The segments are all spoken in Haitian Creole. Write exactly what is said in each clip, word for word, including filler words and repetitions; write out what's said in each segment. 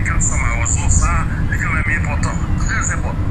Kat san Mawozo, sa, li kanmenm enpòtan, trè enpòtan.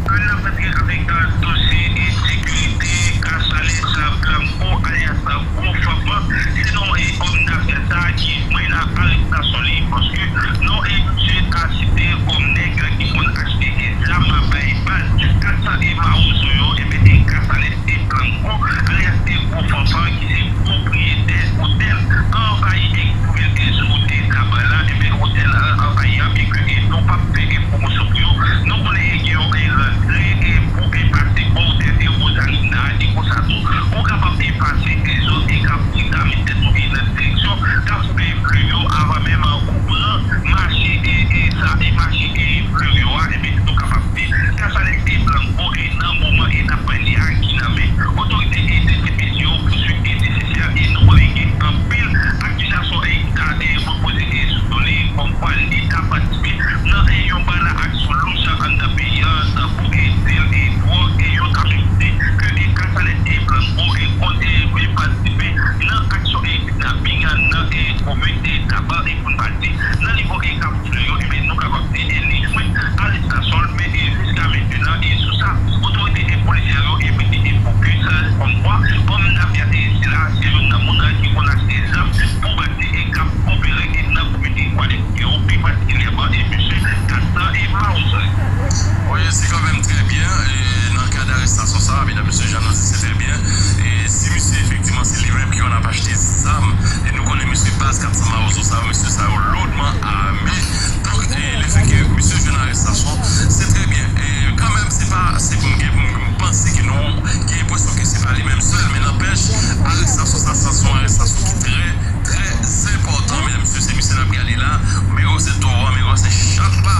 Ann ap antre avèk, euh, dosye ensekirite, Casalès Blanco, alyas Gwo Fanfan, se non e òm dafè sa ki jwenn arestasyon li, paske non e misye ta site kòm nèg ki konn achte e zam bay baz kat san e Mawozo yo, ebyen, e Casalès e Blanco, alyas e Gwo Fanfan, ki se pwopriyetè otèl Anvayi Ex Nouvèl Èl sou wout Taba la, ebyen, otèl Anvayi a, byenke nou p ap fè pwomosyon pou yo, nou konnen gen yon rantre pou pase bò otèl Rosalinda a, e konsa tou, ou kapab pase Trezò e Kafou, egzamine tèt ou nan direksyon Kafou Floryo, avan menm ou pran mache e, e sa, e mache e Floryo a, ebyen, nou kapab di Casalès e Blanco e nan moman e n ap pale a ki nan men otorite e D C P C yo pou swit e nesesè e nou konnen gen anpil akizasyon e ki ta e repoze e sou do li kòmkwa li ta patisipe nan e yon banda aksyon lous anndan peyi a, tankou e dil e dwòg, e yo ta menm di ke e Casalès e Blanco e konn e patisipe nan aksyon e kidnaping nan e komin e Taba e pou n pa di nan nivo e Kafou Floryo, ebyen, nou kapab di e li jwenn arestasyon l, men e jiska mentenan e sou sa, otorite e polisyè yo e mete e fokis kòmkwa òm dafè e sila se youn nan moun ki konn achte zam pou bandi e k ap opere e nan kominote Kwadèboukè yo, pi patikilyèman e misye Kat san e Mawozo. Wi, se kanmenm trè byen, e nan kad arestasyon sa, medam, mesye, jan nou di, se trè byen. E si misye efektivman se li menm ki konn ap achte zam, e nou konnen mesye baz kat san Mawozo sa yo, mesye sa yo loudman ame. Donk, e lefètke misye jwenn arestasyon, se trè byen. E kanmenm, se pa, se pou m gen, pou m panse ke nou gen enpresyon ke se pa li menm sèl, men nanpèch, arestasyon sa, sa se yon arestasyon ki trè, trè enpòtan, medam, mesye, se misye n ap gade la, men gwo se towo, men gwo se chat la,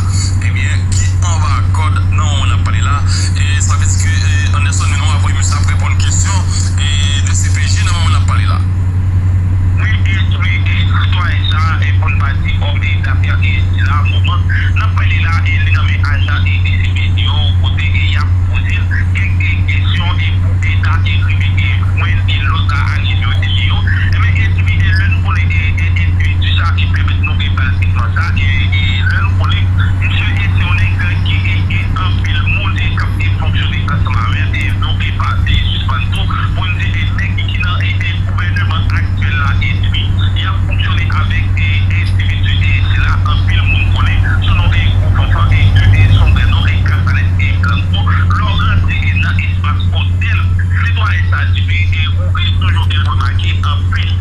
ebyen, ki anba kòd nan moman n ap pale la. E sa vle di ke, e, Anderson Minon ap voye misye ap reponn kesyon, e, D C P J nan moman n ap pale la. Wi, e, wi, e, sitwayen sa, e, pou n pa di òm e dafè e sila moman n ap pale la, e, li nan men ajan e D C P J yo, kote e y ap poze l kèk e kesyon e pou e ta e rive e jwenn e lòt a aksyon yo te li yo. Ebyen, e, wi, e, lè n konnen e, e, endividi sa e pèmèt nou e ba l tretman sa, e, e, lè n konnen misye e se yon nèg ki e gen anpil moun e k ap e fonksyone ansanm avè l, e nou e pa e sispann tou pou n di e nèg ki nan e, e gouvèneman aktyèl la, e wi, y ap fonksyone avèk e endividi e sila anpil moun konnen sou non e Gwo Fanfan e de e son vrè non e Casalès e Blanco. Lè w rantre e nan espas otèl sitwayen sa di wi, e ou e toujou e remake anpil